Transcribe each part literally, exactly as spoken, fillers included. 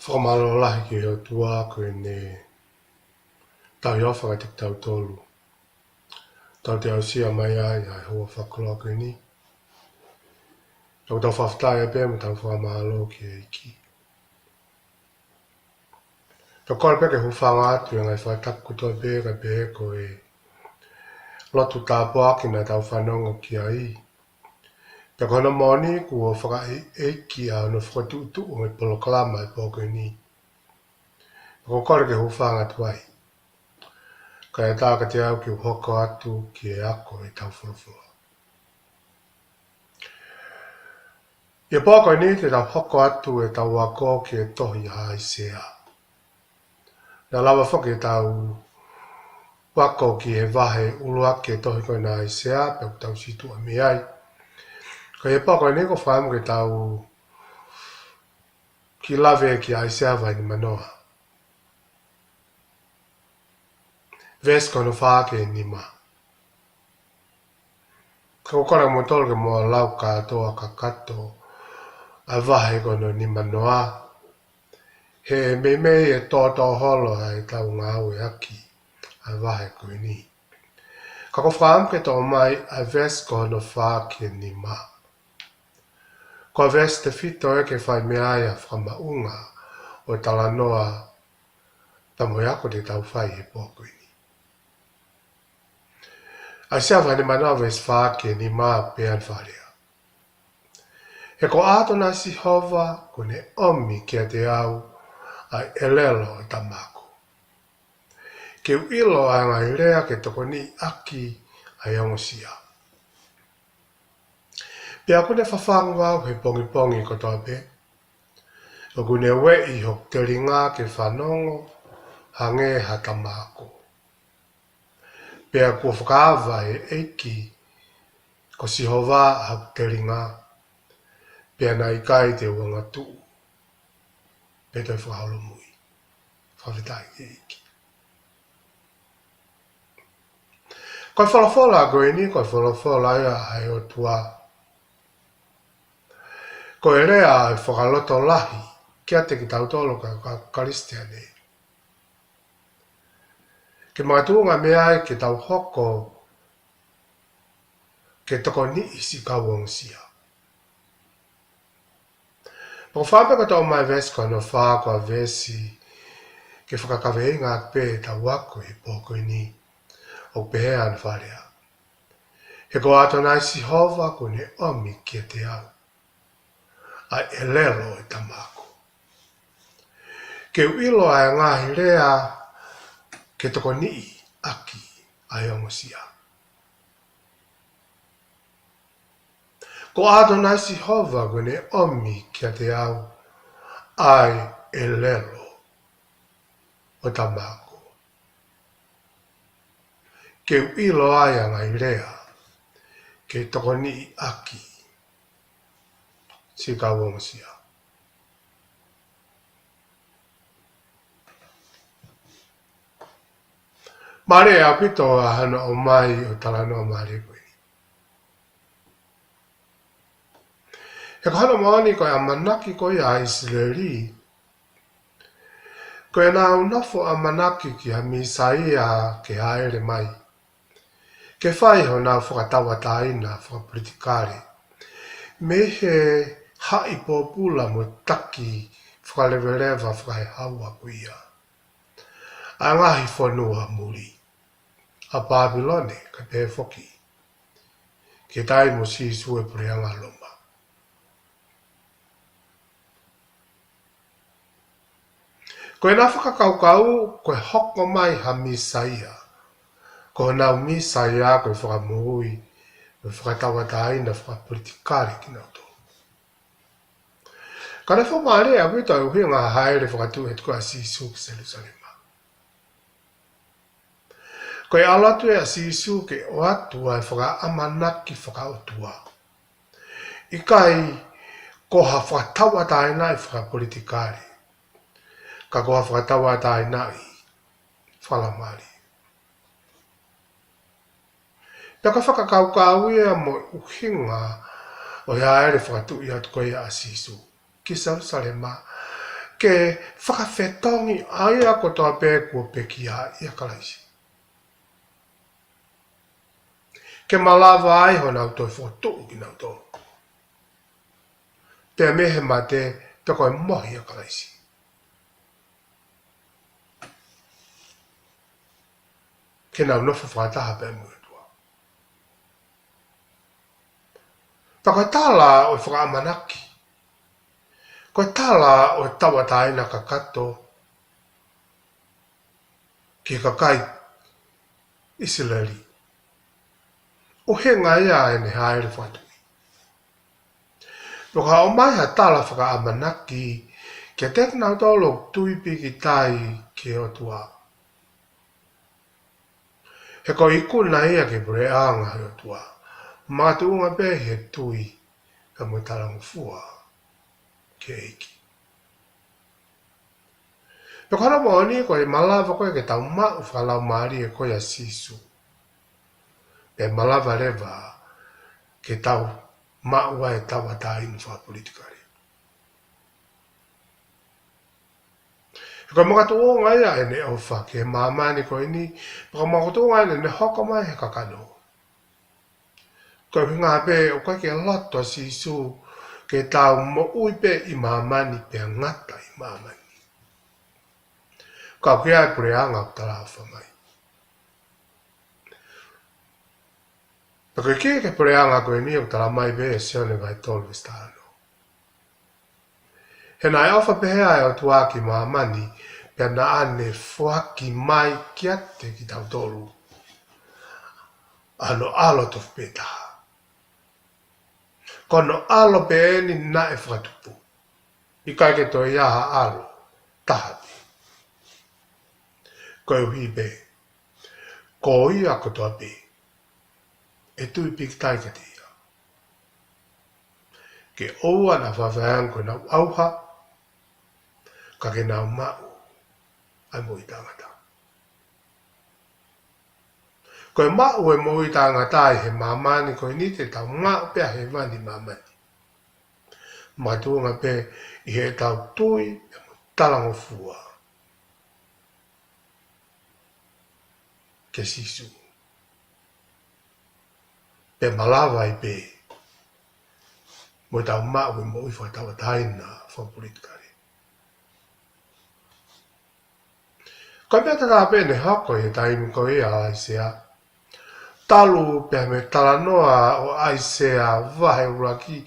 Fakamālō lahi ki he ʻOtua ko ʻene tauhi ʻofa kiate kitautolu. Tau toe aʻusia mai ai ʻa e houa fakakoloa ko eni. Tau tau fakafetaʻi pea mo tau fakamālō ki he ʻEiki. Tau kole pē ke hūfanga atu he ngaahi fakatapu kotoa pē kae pehē ko e lotu tāpuaki naʻa tau fanongo ki ai. Pea ko hono moʻoni kuo fakaʻeiʻeiki ʻa hono fokotuʻutuʻu ʻo e polokalama ʻo e pō ko eni. Pea ko e kole ke hūfanga atu ai. Kae ʻatā kiate au ke u hoko atu ki he ako ʻetau folofola. ʻI he pō ko eni te tau hoko atu ʻetau ako ki he tohi ʻa ʻAisea. Naʻa lava foki ʻetau ako ki he vahe ʻuluaki ʻo e tohi ko ena ʻa ʻAisea, pea ʻoku tau situʻa mei ai. Ka ʻi he pō ko eni ʻoku ou fakaʻamu ke tau kiʻi lave ki ʻAisea vahe nimanoa. Veesi ko hono fā ki he nima. Ka ʻoku ou kole mo tolu ke mou lau kātoa kakato ʻa e vahe ko hono nimanoa. He meimei ʻe tōtō holo ʻa ʻetau ngāueʻaki ʻa e vahe ko eni. Ka ʻoku ou fakaʻamu ke toʻo mai ʻa e veesi ko hono fā ki he nima. Ko e veesi tefito ē ke fai mei ai ʻa e fakamaʻunga ʻo e talanoa pea mo e ako te tau fai he pō ko eni. ʻAisea vahe nimanoa veesi fā ki he nima, pea ʻoku pehē ʻa e fakalea. He ko ʻAtonai Sihova kuo ne ʻomi kiate au ʻa e ʻelelo ʻo e tama ako. Ke u ʻilo ʻa e ngaahi lea ke tokoniʻi ʻaki ʻa e ongosia. Pea ʻoku ne fafangu au he pongipongi kotoa pē. ʻOku ne ueʻi hoku telinga ke fanongo hangē ha tama ako. Pea kuo fakaava ʻe he ʻEiki ko Sihova ʻa hoku telinga. Pea naʻe ʻikai te u angatuʻu pe toe fakaholomui. Fakafetaʻi ki he ʻEiki. Ko e folofola ko eni, ko e folofola ia ʻa e ʻOtua. Ko e lea ʻo e fakalotolahi kiate kitautolu kau, kau Kalisitiane. Ke makatuʻunga mei ai ke tau hoko ke tokoniʻi siʻi kau ongosia. Pea ʻoku ou fakaʻamu ke toʻo mai veesi ko hono fā ko e veesi ke fakakaveinga pē ʻetau ako he pō ko eni. ʻOku pehē ʻa hono fakalea. He ko ʻAtonai Sihova kuo ne ʻomi kiate au ʻa e ʻelelo ʻo e tama ako. Ke u ʻilo ʻa e ngaahi lea ke tokoniʻi ʻaki ʻa e ongosia. Ko ʻAtonai Sihova kuo ne ʻomi kiate au ʻa e ʻelelo ʻo e tama ako. Ke u ʻilo ai ʻa e ngaahi lea ke tokoniʻi ʻaki siʻi kau ongosia. Mālie ʻaupito ʻa hono ʻomai ʻo e talanoa mālie ko eni. He ko hono moʻoni ko e ʻamanaki ko ia ʻa ʻIsileli, ko ʻenau nofo ʻamanaki ki ha Mīsaia ke hāʻele mai ke fai honau fakatauʻatāina fakapolitikale mei he haʻi pōpula mo taki fakaleveleva fakaehaua ko ia ʻa e ngaahi fonua muli ʻa Pāpilone, kae pehē foki ki he taimi ʻo Sīsū ʻi he puleʻanga Loma. Ko ʻenau fakakaukau ko e hoko mai ha Mīsaia, ko honau Mīsaia ko e fakamoʻui mo e fakatauʻatāina fakapolitikale kinautolu. Ka naʻe fakamālie ʻaupito ʻa e ʻuhinga hāʻele fakatuʻu hotau ʻEiki ko Sīsū ki Selusalema. Ko e ʻalu atu ʻa Sīsū ke ʻoatu ʻa e fakaʻamanaki fakaʻotua, ʻikai ko ha fakatauʻatāinaʻi fakapolitikale, ka ko ha fakatauʻatāinaʻi fakalāngilangi. Pea ko e fakakaukau ia mo e ʻuhinga ʻo e hāʻele fakatuʻi atu ko ia ʻa Sīsū ki Selusalema, ke fakafetongi ʻa ia kotoa pē kuo pekia ʻia Kalaisi. Ke malava ai honau toe fokotuʻu kinautolu. Pea mei he mate, pea ko e mohe ʻia Kalaisi. Ke nau nofo fakataha pē mo e ʻOtua. Pea ko e tala ʻo e fakaʻamanaki. Ko e tala ʻo e tauʻatāina kakato ki he kakai ʻIsileli. ʻUhinga ia ʻene hāʻele fakatuʻi. Pea ka ʻomai ha tala fakaʻamanaki kiate kinautolu ʻoku tui pīkitai ki he ʻOtua. He ko e ikuna ia ki he puleʻanga ʻo e ʻOtua. Makatuʻunga pē he tui ka mo e talangofua ki he ʻEiki. Pea ko hono moʻoni ko e malava ko ē ke tau maʻu fakalaumālie ko ia ʻa Sīsū. Pea malava leva ke tau maʻu ai e tauʻatāina fakapolitikale. He ko e makatuʻunga ia ʻene ʻofa ki he māmani ko eni, pea ko e makatuʻunga ia ʻene hoko mai he kakano. Ko e ʻuhinga pē ʻoku ʻikai ke loto ʻa Sīsū ke tau moʻui pē ʻi māmani pea ngata ʻi māmani. Ka ʻoku ʻi ai e puleʻanga ʻoku talaʻofa mai. Pea ko e kī ki he puleʻanga ko eni ʻoku tala mai pē ʻe Sione vahe tolu veesi taha ono. He naʻe ʻofa pehē ʻa e ʻOtua ki māmani, pea naʻa ne foaki mai kiate kitautolu ʻa hono ʻAlo tofu pē taha. Ko hono ʻAlo pē eni naʻe fakatupu. ʻIkai ke toe ʻi ai ha ʻAlo taha pē. Koeʻuhi pē ko ia kotoa pē ʻe tui pīkitai kiate ia, ke ʻoua naʻa faifai ange ko ʻenau ʻauha, ka ke nau maʻu ʻa e moʻui taʻengata. Ko e maʻu e moʻui taʻengata ʻi he māmani ko eni te tau maʻu pē ʻa hēvani ʻi māmani. Makatuʻunga pē ʻi heʻetau tui pea mo e talangofua kia Sīsū. Pea malava ai pē mo ʻetau maʻu e moʻui fakatauʻatāina fakapolitikale. Ko e meʻa tatau pē ʻene hoko ʻi he taimi ko ia ʻa ʻAisea. Talu pē mei he talanoa ʻo ʻAisea vahe ʻuluaki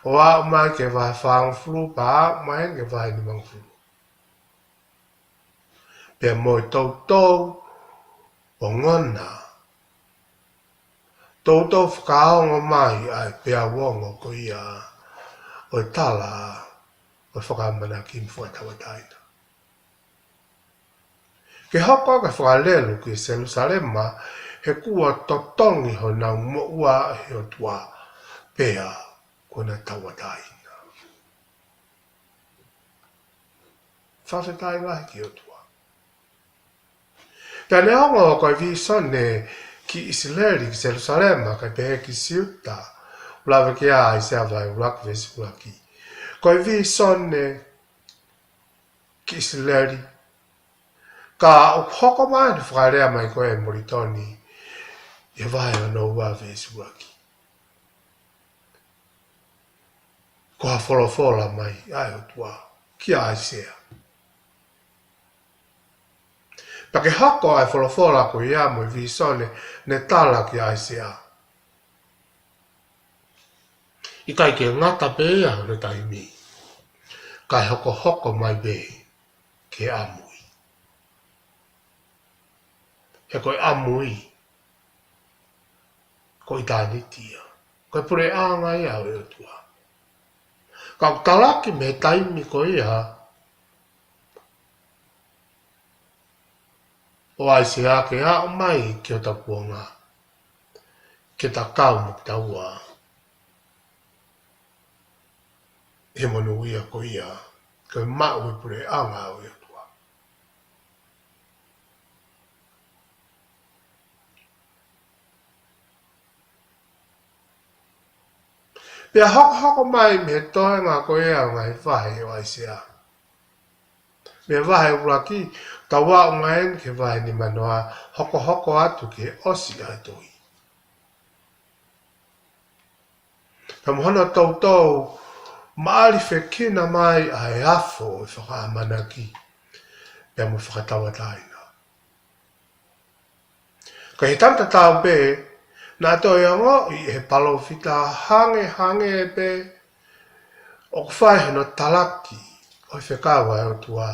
ʻo aʻu mai ki he vahe fāngofulu pea aʻu mai ki he vahe nimangofulu. Pea mo e toutou ongona, toutou fakaongo mai ʻa e peau ongo ko ia ʻo e tala ʻo e fakaʻamanaki mo e fakatauʻatāina. Ke hoko ko e fakalelu ki Selūsalema, he kuo totongi honau moʻua ʻe he ʻOtua, pea kuo na tauʻatāina. Fakafetaʻi lahi ki he ʻOtua. Pea neongo ko e vīsone ki ʻIsileli, ki Selūsalema, kae pehē ki Siuta, ʻoku lave ki ai ʻa ʻAisea vahe ʻuluaki veesi ʻuluaki. Ko e vīsone ki ʻIsileli, ka ʻoku hoko mai ʻene fakalea mai ko ē ʻe Molitoni ʻi he vahe hono ua veesi ʻuluaki. Ko ha folofola mai ʻa e ʻOtua kia ʻAisea. Pea ke hoko ʻa e folofola ko ia mo e vīsone ne tala kia ʻAisea, ʻikai ke ngata pē ia hono taimi, kae hokohoko mai pē ki he ʻamui. He ko e ʻamui ko ʻitāniti ia. Ko e puleʻanga ia ʻo e ʻOtua. Ka ʻoku talaki mei he taimi ko ia ʻo ʻAisea ke aʻu mai ki hota kuonga, ke ta kau mo kitaua he monūʻia ko ia, ko e maʻu e puleʻanga ʻo e ʻOtua. Pea hokohoko mai mei he toenga ko ia ʻo e ngaahi vahe ʻo ʻAisea. Mei he vahe ʻuluaki, tau aʻu mai eni ki he vahe nimanoa, hokohoko atu ki he ʻosi ʻa e tui. Pea mo hono toutou maʻalifekina mai ʻa e afo ʻo e fakaʻamanaki, pea mo e fakatauʻatāina. Ka ʻi he taimi tatau pē, naʻe toe ongoʻi ʻe he palōfita hangehangē pē ʻoku fai hono talaki ʻo e fekau ʻa e ʻOtua,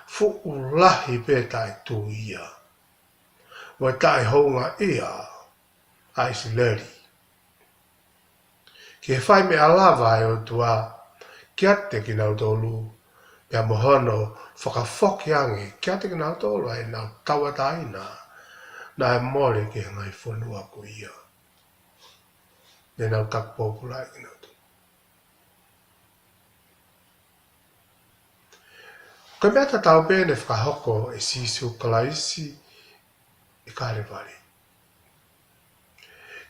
fuʻu lahi pē taʻetui ia mo e taʻehoungaʻia ʻa ʻIsileli ki he fai meʻa lava ʻa e ʻOtua kiate kinautolu, pea mo hono fakafoki ange kiate kinautolu ʻa ʻenau tauʻatāina naʻe mole ki he ngaahi fonua ko ia. Naʻa nau taki pōpulaʻi kinautolu. Ko e meʻa tatau pē naʻe fakahoko ʻe Sīsū Kalaisi ʻi Kalevale.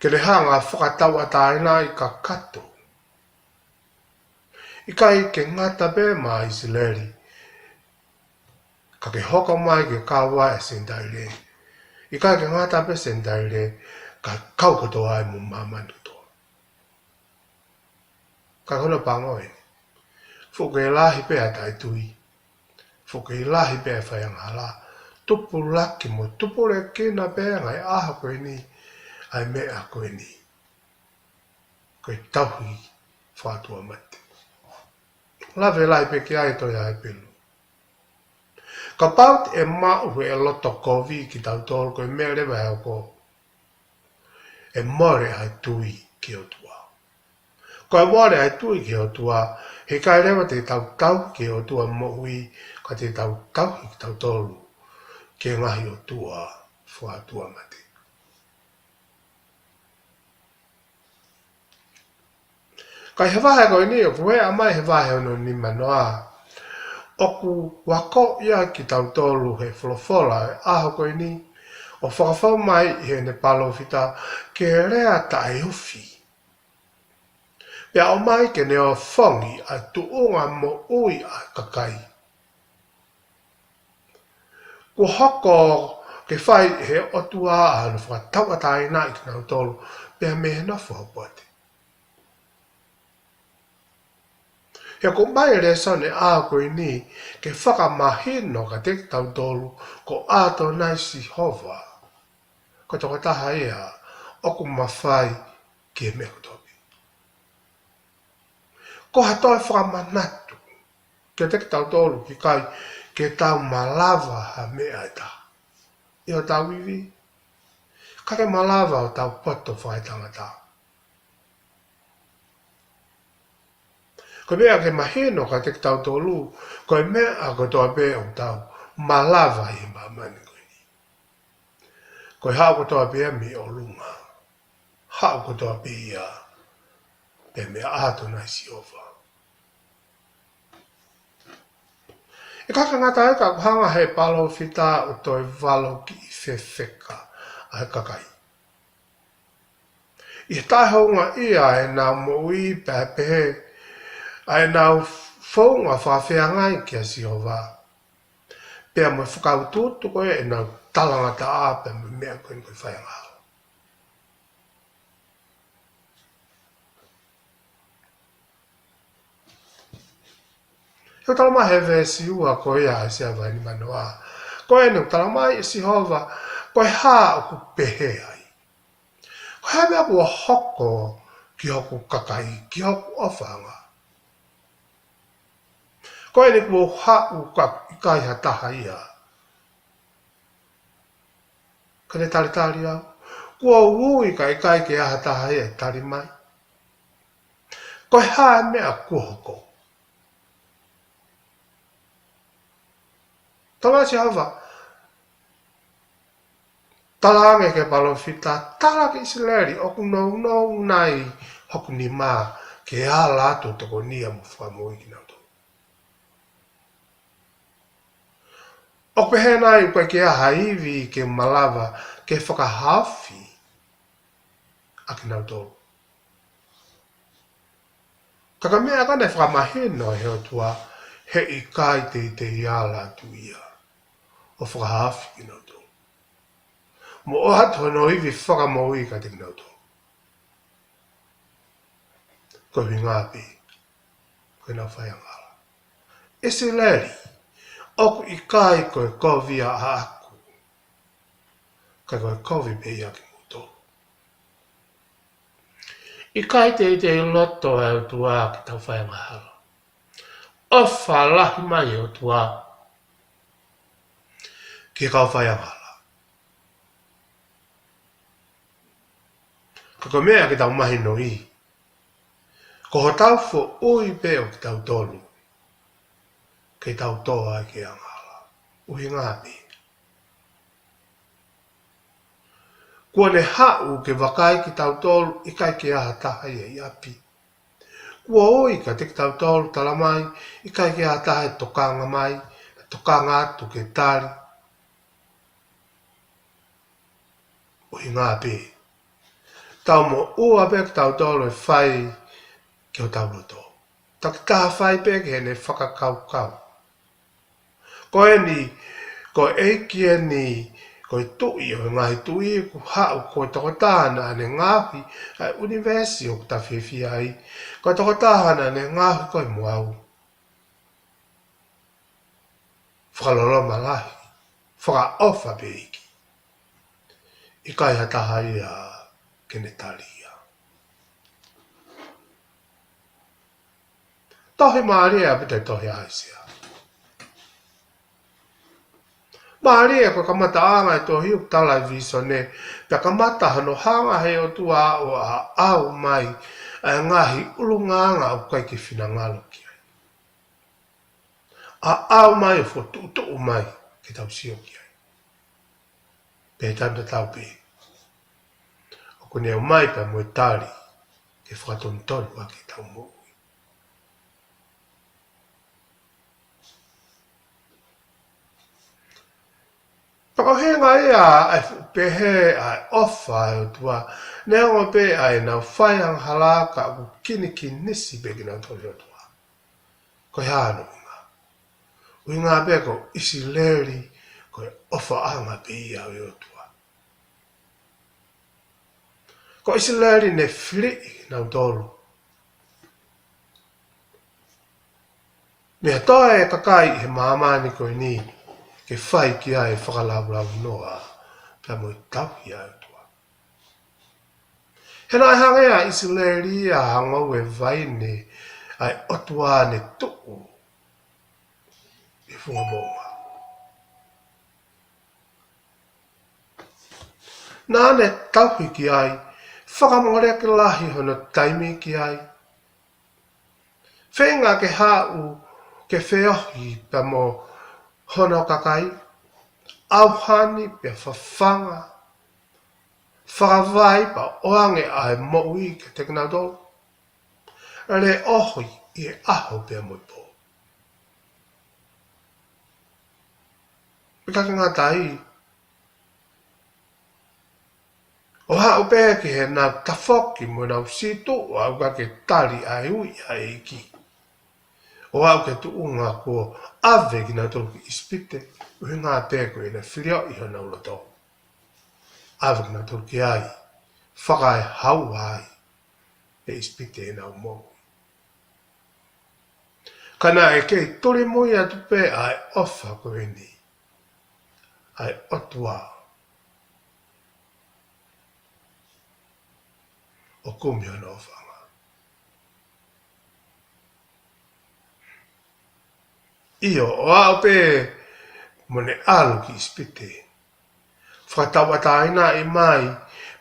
Ke ne hanga ʻo fakatauʻatāinaʻi kakato. ʻIkai ke ngata pē maʻa ʻIsileli, ka ke hoko mai ki he kau ʻa e Senitaile. ʻIkai ke ngata pē Senitaile, ka kau kotoa ai mo māmani kotoa. Ka ko hono pango eni. Fuʻu kei lahi pē ʻa e taʻetui. Fuʻu kei lahi pē ʻa e faiangahala. Tupulaki mo tupulekina pē ʻa e ngaahi ʻaho ko eni ʻa e meʻa ko eni. Ko e tauhi fakaʻotuamate. Lave lahi pē ki ai ʻa e tohi ʻa Hepelū. Kapau te ke maʻu ʻe he loto kovi kitautolu, ko e meʻa leva ʻe hoko, ʻe mole ʻa e tui ki he ʻOtua. Ko e mole ʻa e tui ki he ʻOtua, heʻikai leva te tau tauhi ki he ʻOtua moʻui, ka te tau tauhi kitautolu ki he ngaahi ʻotua fakaʻotuamate. Ka ʻi he vahe ko eni, ʻoku ʻomai he vahe hono nimanoa, ʻoku akoʻi ai kitautolu ʻe he folofola ʻo e ʻaho ko eni, ʻo fakafou mai ʻe heʻene palōfita ki he lea taʻeufi. Pea ʻomai ke ne ʻofongi ʻa e tuʻunga moʻui ʻa e kakai. Kuo hoko ke fai ʻe he ʻOtua ʻa hono fakatauʻatāinaʻi kinautolu, pea mei he nofo ʻo e poate. He ʻoku ʻomai e lēsoni ʻo e ʻaho ko eni ke fakamahino kiate kitautolu ko ʻAtonai Sihova ko e tokotaha ia ʻoku mafai ki he meʻa kotoa pē. Ko ha toe fakamanatu kiate kitautolu, ʻikai ke tau malava ha meʻa ʻe taha ʻi hotau ivi, ka ke malava hotau poto fakaetangata. Ko e meʻa ke mahino kiate kitautolu, ko e meʻa kotoa pē ʻoku tau malava ʻi he māmani ko eni, ko e haʻu kotoa pē ia mei ʻolunga. Haʻu kotoa pē ia pē mei he ʻAtonai Sihova. ʻIkai ke ngata ai, ka ʻoku hanga ʻe he palōfita ʻo toe valokiʻi fefeka ʻa e kakai ʻi he taʻehoungaʻia ʻenau moʻui, pea pehē ʻa ʻenau founga fakafeangai kia Sihova, pea mo e fakautuutu ko ia ʻenau talangataʻa, pea mo e meʻa ko eni ko e faiangahala. ʻOku talamai ʻe he veesi ua ko ia ʻa ʻAisea vahe nimanoa. Ko eni ʻoku talamai ʻe Sihova, ko e hā ʻoku pehē ai? Ko e hā e meʻa kuo hoko ki hoku kakai, ki hoku ʻofaʻanga? Ko eni kuo u haʻu ka ʻikai ha taha ia ka ne talitali au. Kuo u ui ka ʻikai ke ʻi ai ha taha ia ʻe tali mai. Ko e hā e meʻa kuo hoko? Talamai ʻe Sihova, talaange ki he palōfita, tala ki ʻIsileli, ʻoku nounou nai hoku nima ke ala atu ʻo tokonia mo fakamoʻui kinautolu? ʻOku pehē nai ʻoku ʻikai ke ʻi ai ha ivi ke malava ke fakahaofi ʻa kinautolu? Ka ko e meʻa ko ē naʻe fakamahino ʻe he ʻOtua, He ʻikai teitei ala atu ia ʻo fakahaofi kinautolu, mo ʻoatu hono ivi fakamoʻui kiate kinautolu. Ko e ʻuhinga pē ko ʻenau faiangahala. ʻIsileli, ʻoku ʻikai ko e kovi ia ʻaʻaku, ka ko e kovi pē ia kimoutolu. ʻIkai teitei loto ʻa e ʻOtua ki heʻetau faiangahala. ʻOfa lahi mai e ʻOtua ki he kau faiangahala. Ka ko e meʻa ke tau mahinoʻi, ko hotau foʻui pē ʻo kitautolu ke tau tō ai ki he angahala. ʻUhinga pē, kuo ne haʻu ke vakai kitautolu, ʻikai ke ʻi ai ha taha ia ʻi ʻapi. Kuo ui kiate kitautolu, talamai, ʻikai ke ʻi ai ha taha ʻe tokanga mai, ʻe tokanga atu ke tali. ʻUhinga pē, tau moʻua pē kitautolu ʻe fai ki hotau loto. Takitaha fai pē ki heʻene fakakaukau. Ko eni, ko e ʻEiki eni, ko e Tuʻi ʻo e ngaahi tuʻi, kuo haʻu ko e tokotaha naʻa ne ngaohi ʻa e ʻunivēsi ʻoku ta fiefia ai. Ko e tokotaha naʻa ne ngaohi koe mo au. Fakaloloma lahi, fakaʻofa pē ʻEiki. ʻIkai ha taha ia ke ne tali ia. Tohi mālie ʻaupito e tohi ʻa ʻAisea. Mālie ko e kamataʻanga e tohi ʻoku tala ʻe he vīsone, pea kamata hono hanga ʻe he ʻOtua ʻo aʻau mai ʻa e ngaahi ʻulungaanga ʻoku ʻikai ke finangalo ki ai. Aʻau mai ʻo fokotuʻutuʻu mai ke tau sio ki ai. Pea taimi tatau pē, ʻoku ne ʻomai pea mo e tali ke fakatonutonu ʻaki ʻetau moʻui. Pea ko e ʻuhinga ia ʻa e fuʻu pehē ʻa e ʻofa ʻa e ʻOtua, neongo pē ʻa ʻenau faiangahala ka ʻoku kinikinisi pē kinautolu ʻe he ʻOtua. Ko e hā hono ʻuhinga? ʻUhinga pē ko ʻIsileli, ko e ʻofaʻanga pē ia ʻo e ʻOtua. Ko ʻIsileli ne filiʻi kinautolu mei he toe kakai ʻi he māmani ko eni ke fai ki ai e fakalaulaunoa pea mo e tauhi ʻa e ʻOtua. He naʻe hangē ʻa ʻIsileli ʻo hangē ko e vaine ʻa e ʻOtua ne tuʻu ʻi he funga moʻunga. Naʻa ne tauhi ki ai, fakamoleki lahi hono taimi ki ai. Feinga ke haʻu ke feohi pea mo hono kakai, ʻauhani pea fafanga, fakavai pea ʻoange ʻa e moʻui kiate kinautolu. Leʻohi ʻi he ʻaho pea mo e pō. Pea ʻikai ke ngata ai, ʻo aʻu pē ki heʻenau tafoki mo ʻenau sītuʻa ʻoku ʻikai ke tali ʻa e ui ʻa e ʻEiki. ʻO aʻu ki he tuʻunga kuo ʻave kinautolu ki ʻIsipite, ʻuhinga pē ko ʻenau filioʻi honau loto. ʻAve kinautolu ki ai, fakaehaua ai ʻe ʻIsipite ʻenau moʻui. Ka naʻe kei tulimui atu pē ʻa e ʻofa ko eni ʻa e ʻOtua ʻo kumi hono ʻofaʻanga. ʻIo, ʻo aʻu pē mo ʻene ʻalu ki ʻIsipite, fakatauʻatāinaʻi mai,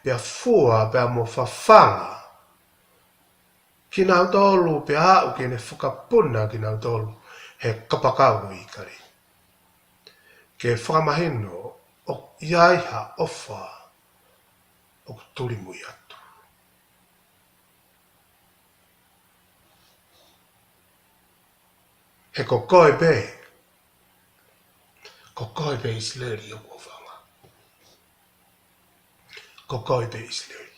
pea fua, pea mo fafanga kinautolu, pea aʻu ke ne fakapuna kinautolu he kapakau ʻo ʻIkale. Ke fakamahino ʻoku ʻi ai ha ʻofa ʻoku tulimui atu. He ko koe pē, ko koe pē ʻIsileli ʻoku ʻofaʻanga. Ko koe pē ʻIsileli.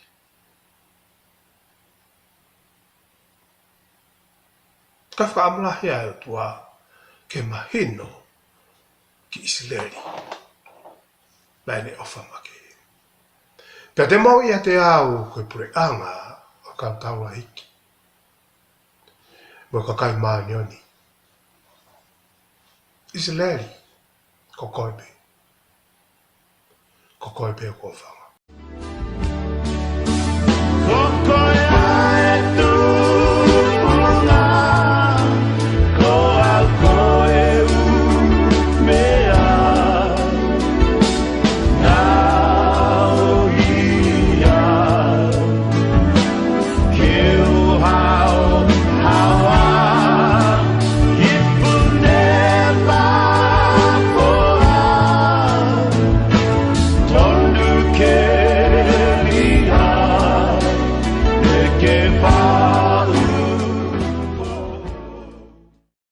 Ka fakaʻamu lahi ʻa e ʻOtua, ke mahino ki ʻIsileli naʻa ne ʻofa maʻa ia. Pea te mou ʻiate au ko e puleʻanga ʻo e kau taulaʻeiki mo e kakai māʻoniʻoni. ʻIsileli, ko koe pē. Ko koe pē ʻoku ou ʻofa maʻa.